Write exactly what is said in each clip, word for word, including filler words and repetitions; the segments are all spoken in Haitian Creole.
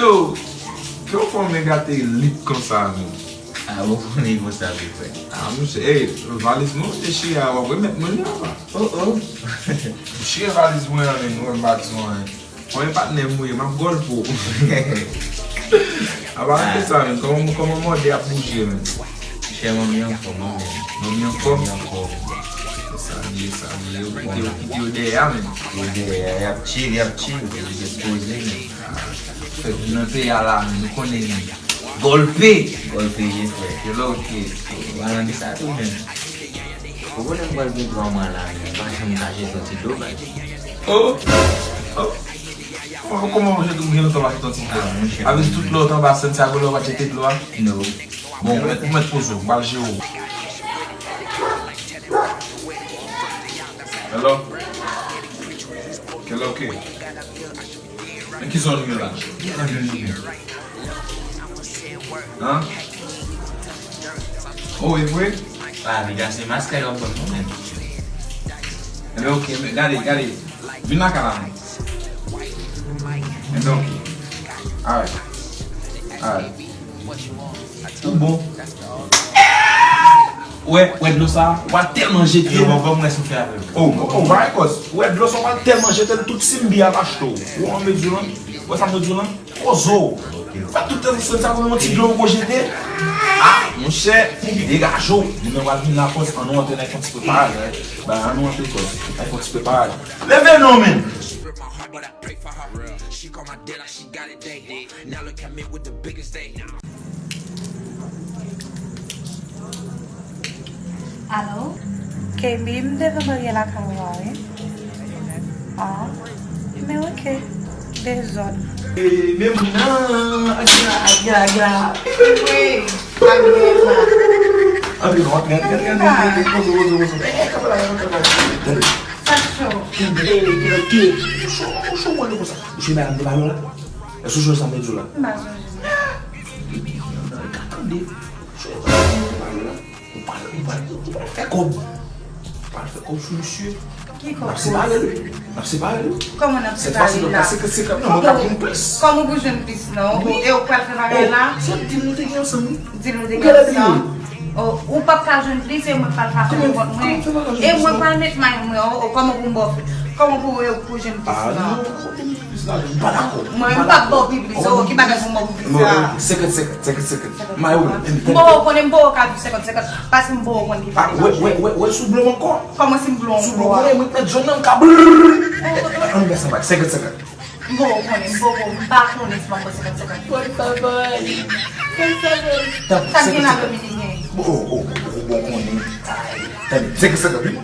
Yo, ke w fè w men gate lit konsa menm? Ah, ou konnen konsa vre, frè. Ah, monchè, ey, valiz mwen ou te chire a, w ap remèt mwen li anba. Oh, oh. M chire valiz mwen an, men mwen m pa di w anyen. Mwen patnè m ou ye, m ap gòl pou ou. Apa de sa, men, kòman, kòman mòde ap bouje, men? Chè manmi anfòm, wi, men. Manmi anfòm? Manmi anfòm. Sa m ye, sa m ye. Ou kite, ou kite yo dèyè a, men. Yo dèyè a, y ap chill, y ap chill, yo ret poze, men. Fèk vin nan peyi a la, men, nou konnen, men. Gòlpe! Gòlpe ye, frè. Yo la, oke. Ou pa nan de sa tou, men. Ou konnen m pral gen twa mwa la, men. Pa janm kache soti dlo, bay. Oh! Oh! Kòman, kòman ou jete, ou gen lontan pa jete yon ti dlo? Ah, monchè. Avèk tout lè w t anba Santiago la, ou pa jete dlo a? No. Bon, ou mèt, ou mèt poze w, m pral jere w. Hello? Hello, oke. Men ki zòn ou ye la? Hein? Oh, e vre? Ah, piga se maskay w ap ban m, non, men. Enben, oke, men gade, gade. Vin lakay la, men. Enben, oke. Alright. Alright. Ou bon. Ou wè, ou wè dlo sa, ou pral tèlman jete l. Yo, bon, bon, mwen soufle avè l. Oh, oh, oh, ba kòz. Ou wè dlo sa, ou pral tèlman jete l, tout Simbi ap achte w. Ou wè sa m vle di w lan? Ou wè sa m vle di w lan? Kozo. Fè tout tan sa, sa, yon ti dlo ou ko jete. Ah, monchè, degaje w. Moun nan pral vin la, kòz, ann nou antre nan yon ti preparaj, eh. Ba, ann nou antre, kòz. Nan yon ti preparaj. Leve non, men. Alo? K B, m devan barye lakay ou a, wi. Ah, men oke. Dezòd. E, men moun nan, ak la, ak la, ak la. Wi, ak la. Antre non, antre, antre, antre, antre, antre, poze, poze, poze. E, e, kanpe la, kanpe la. Tande. Sa cho. Tande, e, e, e, cho, cho, mwen konsa. Ou cho, madam, de balon la. Èske ou cho sa m di w la? M pa sonje. Tande. Ou cho sa m di w la. Ou pral, ou pral, ou pral fè kòb. Ou pral fè kòb sou misye. Ki kòb? N ap separe l, wi. N ap separe l, wi. Kòman n ap separe l la? Sèt fwa si, se senkant senkant, non, mwen ka jwenn plis. Kòman pou jwenn plis, non? Wi. E ou pral fè bagay la? Oh, se dil nou te gen ansanm, wi. Dil nou te gen ansanm. Oh, ou p ap ka jwenn plis, e mwen pral fè kòb kont mwen. E mwen pral met may mwen, oh, oh, kòman pou m ba w, kòman pou, pou jwenn plis, non? Ah, non, non, non. Plis lajan, m pa dakò. Mwen, m p ap ba w pi plis. Oh, ki bagay pou m ba w pi plis la? Senkant senkant, senkant senkant. May ou menm. M poko konnen, m poko ka viv senkant senkant, paske m poko konn ki bagay. Wè, wè, wè, wè, sou dlo ankò. Kòman si m dlo ankò? Sou dlo, konnen, mwen mèt jwenn nan, m ka brrr. Ann nou fè sa, senkant senkant. M poko konnen, m poko, m pa konnen si m ap pran senkant senkant. Por favor. Por favor. Sa k gen la, Dominiken? Oh, oh, oh, bon, konnen. Tande, senkant senkant, wi.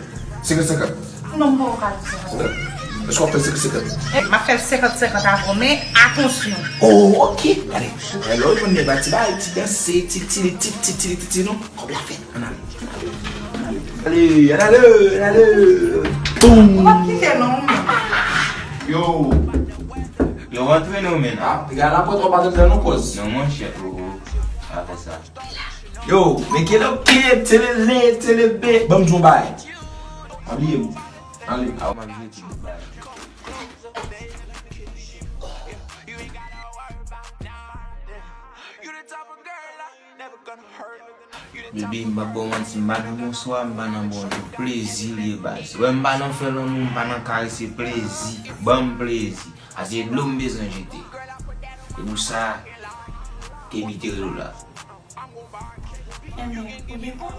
Senkant senkant. Non, m poko ka di sa. Èske w ap fè l senkant senkant? Eh, m ap fè l senkant senkant avè w, men atansyon. Oh, oke. Gade, lè w jwenn nèg la, ti bagay, ti danse, ti, ti, ti, ti, ti, ti, ti, non. Kòb la fèt. Ann ale. Ann ale. Ale, ann ale, ann ale. Boum. Ou p ap kite non. Yo. Yo, rantre non, men. Ah, piga la pòt ou pa t antre non, kòz. Non, monchè, oh, oh. Pa fè sa. Yo, men kele, kele, telele, telebe. Ban m di w yon bagay. Pa bliye m. Ale. Ah, w ap jete yon bagay. Bebe, m p ap ba w manti, m pa nan bonswa, m pa nan bonjou. Plezi l ye, baz. Wè, m pa nan fè lanmou, m pa nan karese, plezi. Ban m plezi. A se dlo m bezwen jete. Se pou sa, K B te rele w la. Enben, ou gen kòb?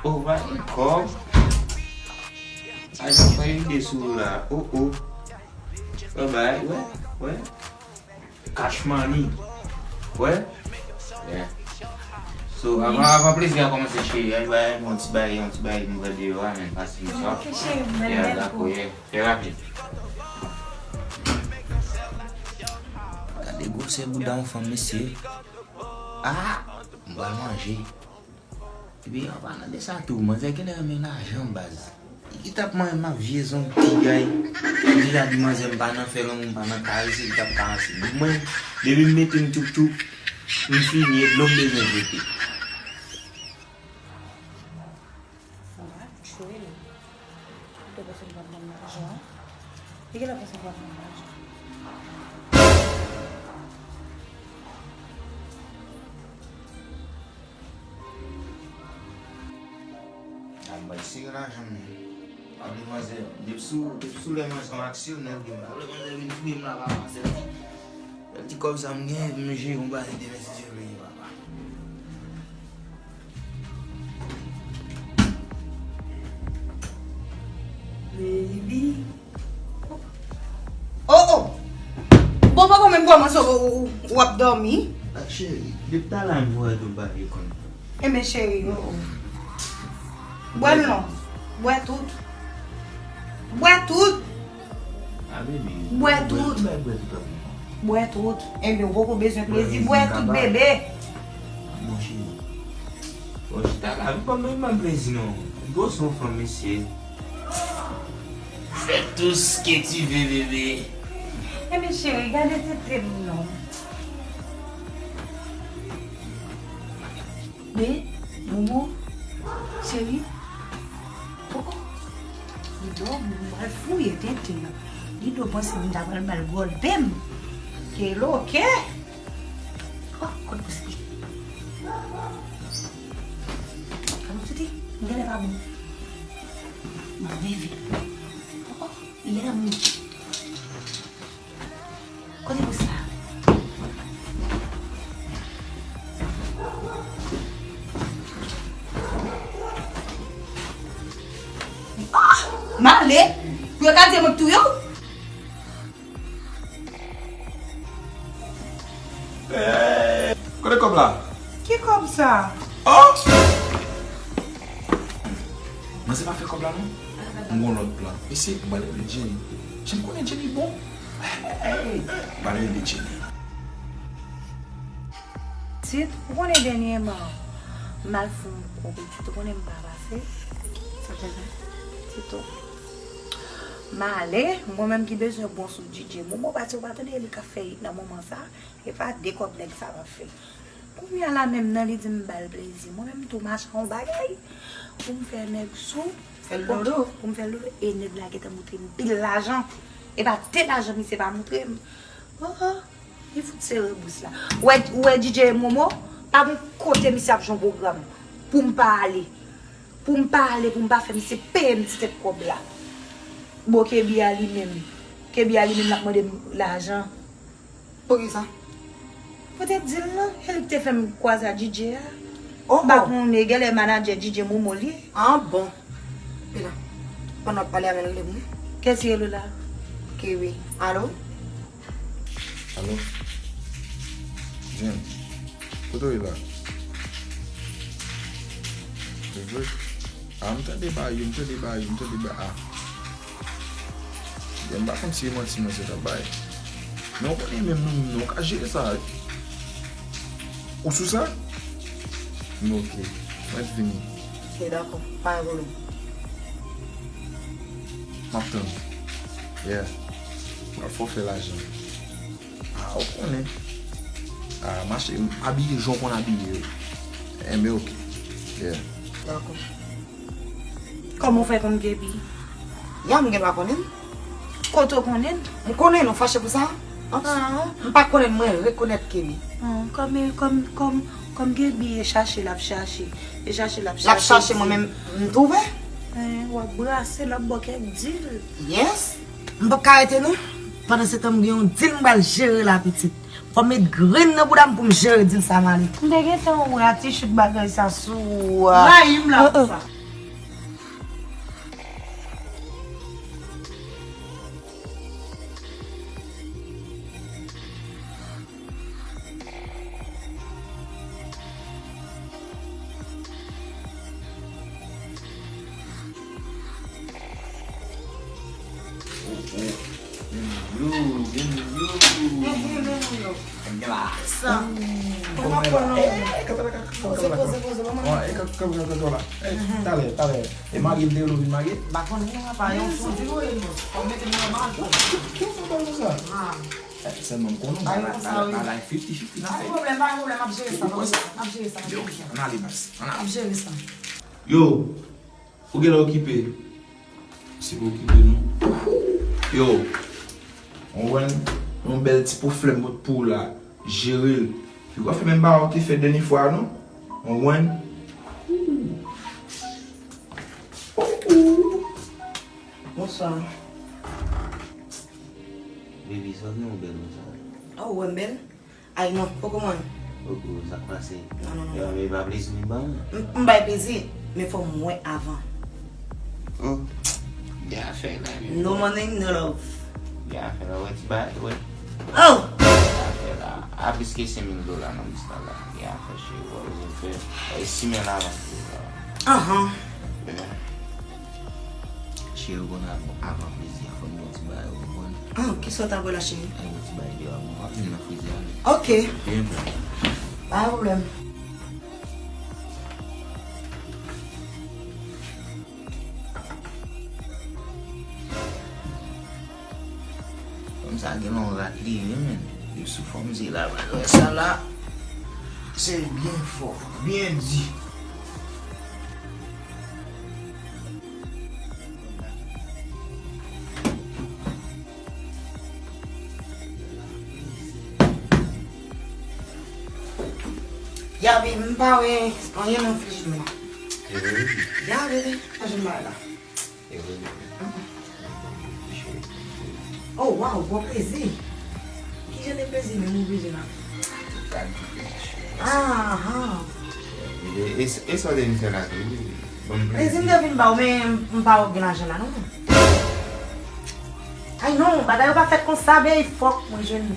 Oh, pa gen kòb. A, jan fè ide sou ou la. Oh, oh. Bye bye, wè, wè. Cash money. Wè? Yeah. So, avan, avan plezi a kòmanse, cheri, al bay yon ti bay, yon ti bay, m pral deyò a, men, pase m sa. Ok, cheri, m pral bèl pou ou. Yeah, dakò, yeah. Trè rapid. Gade gwosè bouda yon fanm, mesye. Ah! M pral manje. Epi, an palan de sa tou, manzè genlè renmen lajan, baz. Li t ap manyen m ak vye zong tigay. M deja di manzè m pa nan fè lanmou, m pa nan karese, li t ap karese. Mwen, depi m mete m tchouk tchouk, m fini, e dlo m bezwen jete. Sa va, tchwe. Ou te panse m p ap ban m lajan? Li genlè panse m p ap ban m lajan. M pral sere lajan m. Pa vle manzè, depi sou, depi sou lè manzè yon aksyonè, m pa vle manzè vin touye m la, papa, sèl ti, sèl ti kòb sa m gen, m jere yon bagay demen, si Dye vle, papa. Baby. Oh, oh! Bon, papa, menm kòmanse, w, w, w ap dòmi? Ah, cheri, depi talè a m voye w bagay konn. Enben, cheri, oh, oh. Bwè l non. Bwè tout. Bwè tout. Ah, baby. Bwè tout. Bwè, bwè tout, bwè tout. Bwè tout. Enben, ou poko bezwen plezi. Bwè tout, bebe. Bon, cheri. Bon, chita la, vin ban m, ban m plezi non. Gwo son fanm, mesye. Fais tout ce que tu veux, bébé. Enben, cheri, gade tete m non. Men, Momo, cheri, oh, oh, li do, m pral fouye tenten nan. Li do panse m ta pral ba l gòlpe m. Kelo, ke? Oh, kote pou soti? Kote pou soti? M genlè pa bon. M ap vivi. Oh, oh, li genlè moun. Kote pou sa? Ah! M ale! Pou yo ka di m ap touye w? Eh, kote kòb la? Ki kòb sa? Oh! Manzè pa fè kòb la non. M gon lòt plan. Mesye, m pral rele Jenny. Jan m konnen Jenny bon. Hey, m pral rele Jenny. Tit, ou konnen dènyèman, m al fè yon kou pitit, ou konnen m pa pase. Sa fè sa? Tito. M ale, mwen menm ki bezwen bon sou D J Momo, pati ou pa tande li k ap fè hit nan moman sa. E pa de kòb nèg sa m ap fè. Kounye a la menm nan li di m ba l plezi. Mwen menm tou m achte yon bagay pou m fè nèg sou. Fè l dodo. Pou m fè l dodo. E nèg la gentan montre m pil lajan. E pa de lajan misye pa montre m. Oh, oh. Li fout sere bous la. Ou wè, ou wè D J Momo? Pa gon kote misye ap jwenn pwogram. Pou m pa ale. Pou m pa ale, pou m pa fè misye peye m ti tèt kòb la. Bon, Kebi a li menm. Kebi a li menm l ap mande m lajan. Poukisa? Mwen te di l non, e li ki te fè m kwaze ak D J a. Oh, m pa konnen, genlè manadjè D J Momo li ye. Ah, bon. Pila. Pandan w ap pale avè l, rele pou mwen. Kiyès ki rele w la? Kiwi. Alo? Alo? Jen, kote w ye la? Se vre? Ah, m tande ba yo, m tande ba yo, m tande ba, ah. Byen, m pa konn si e manti manzè t ap bay. Men w konnen menm nou menm nan, w ka jere sa wi. Ou sou sa? Men oke, mwen vini. Oke, dakò, pa gen pwoblèm. M ap tann ou. Yeah. M ap fè w fè lajan. Ah, ou konnen. Ah, mache, abiye jan w konn abiye yo. Enben, oke. Yeah. Dakò. Kòman w fè konn Kebi? Ya, m gen dwa konnen l. Kote w konnen l? M konnen l, ou fache pou sa? Ah. M pa konnen l, mwen rekonèt Kebi. Ah, kòm, kòm, kòm, kòm Kebi e chache l ap chache. E chache l ap chache. L ap chache, mwen menm, m twouve. Eh, w ap brase, l ap ba w kèk dil. Yes. M p ap ka rete non. Pandan se tan m gen yon dil m pral jere la pitit. Fò m met grenn nan bouda m pou m jere dil sa m ale. M te gentan wè a ti chout bagay sa sou ou a. Rayi m la pou sa. Oh, oh. Gen yo, gen yo. Gen yo, gen yo. Gen la. Sa. Kòman pran non? Eh, kanpe la, kanpe la, kanpe la. Poze, poze, poze, mama. Bon, eh, kanpe, kanpe, kanpe, kanpe la. Eh, talè, talè. E mari m te rele w vin marye? M pa konnen, papa, yon fon di nou e nou. Fò mete nou nan mari. Ki, ki, ki w fè bagay konsa? Ah. Eh, sèlman m konnen w pa la, pa la, pa la fifty fifty. Pa gen pwoblèm, pa gen pwoblèm, m ap jere sa, m ap jere sa, m ap jere sa, m ap jere sa. Ann ale, baz. Ann ale. M ap jere sa. Yo, ou genlè okipe. Se pa okipe non. Yo, w konprann? Yon bèl ti po flèm pot pou w la. Jere l. Li pa fè menm bagay ou te fè dènye fwa a non. W konprann? Ooh. Baby, sa w gen w bèl konsa? Oh, ou wè m bèl? Ay non, poko mwen. Poko, sa k pase? Non, non, non. E pa plezi m ban ou? M, m bay plezi, men fò m wè avan. Oh, gen afè la, men. No money, no love. Gen afè la, wè ti bagay, wè. Oh! Gen afè la. A plis ke senk mil dola nan biznis la. Gen afè, cheri, wè, wè, wè. Ay, si men la, la. Ahan. Yeah. Cheri, ou konn avan, avan plezi a, fò n gen yon ti bagay, ou konprann? Ah, kisa w ta pral achte? Ay, yon ti bagay deyò a, bon, w ap vin nan frize a, men. Ok. Byen, byen. Pa gen pwoblèm. Fanm sa gen yon rat li ye, men. Li sou fòm zye la, wè sa la. Se byen fò, byen di. Yabi, m pa wè anyen nan frijidè la. Yabi, pa janm bay la. Oh, wow, gwo plezi. Ki jan de plezi menm ou plezi la? Ah, ah. E, e, e sa w te vin fè la tou, wi. Plezi m te vin ba w, men m pa wè w gen lajan la, non. Ay, non, bagay yo pa fèt konsa, bey, fòk mwen jwenn.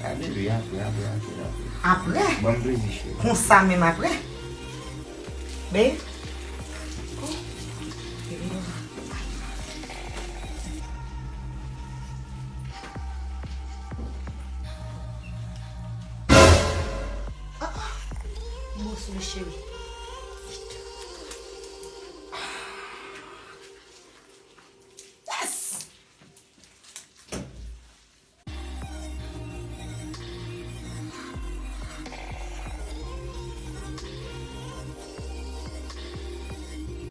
A, bebe, apre, apre, apre, apre. Apre? Ban m plezi, cheri. Konsa menm apre? Bey? Oh. Bebe, non. Ah, ah. Bon, sou li, cheri.